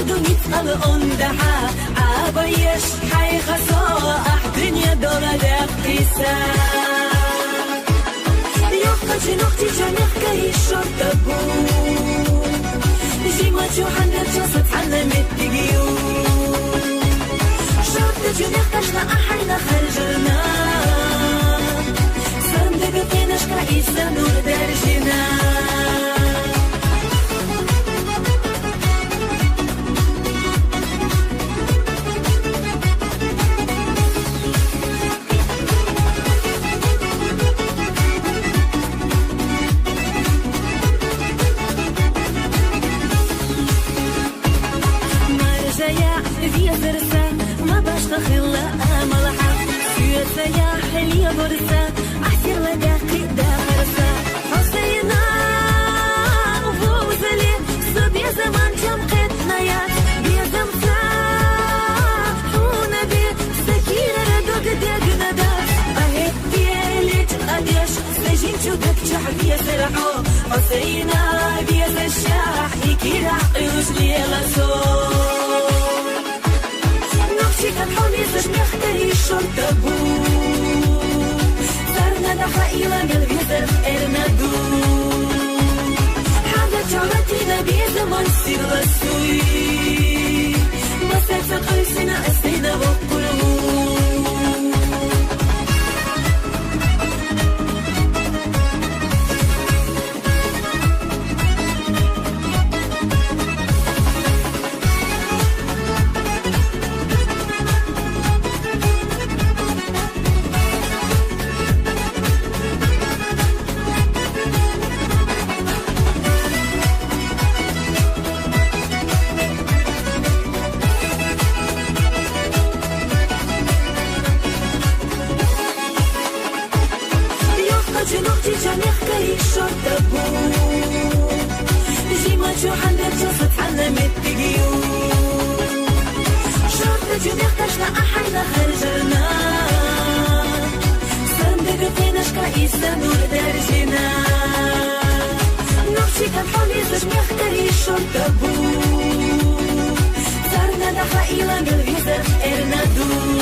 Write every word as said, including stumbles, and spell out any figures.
Дуниц ала онда хьа, Ӏаба еш хьайха со, ахь дуьне дора дехкиса. Йохкачу нохчи чу мехкари шорта бу. Жимачу хьандарчу со цхьанна меттиг ю. Шортачу мехкашна ахьайна харжарна. Сандага пенашка иза нур даржина. Маржая везарса, ма башха хилла амалхьа. Суьцая хьеле варса, ахьсерла даккхи дахарса. Хьусайна вовзале, со безаман чам кхетная, безамца хьуна бе, са кирара дог дегна да. Ахьетте лечкъадеш, са жинчу даг чахь везар хьо. Хьусайна веза шахь, и кира къуьлуш лела со. Нохчи кан хьо везаш мехкари шорта бу. Царна даха ила мел везар эрна ду. Хьада чалатина безаман сирла суй. Масаца къуьлсина астина воккъулу. Йохкачу нохчи чу мехкари шорта бу. Жимачу хьандарчу со цхьанна меттиг ю. Шортачу мехкашна ахьайна харжарна. Сандага пенашка иза нур даржина. Нохчи кан хьо везаш мехкари шорта бу. Царна даха ила мел везар эрна ду.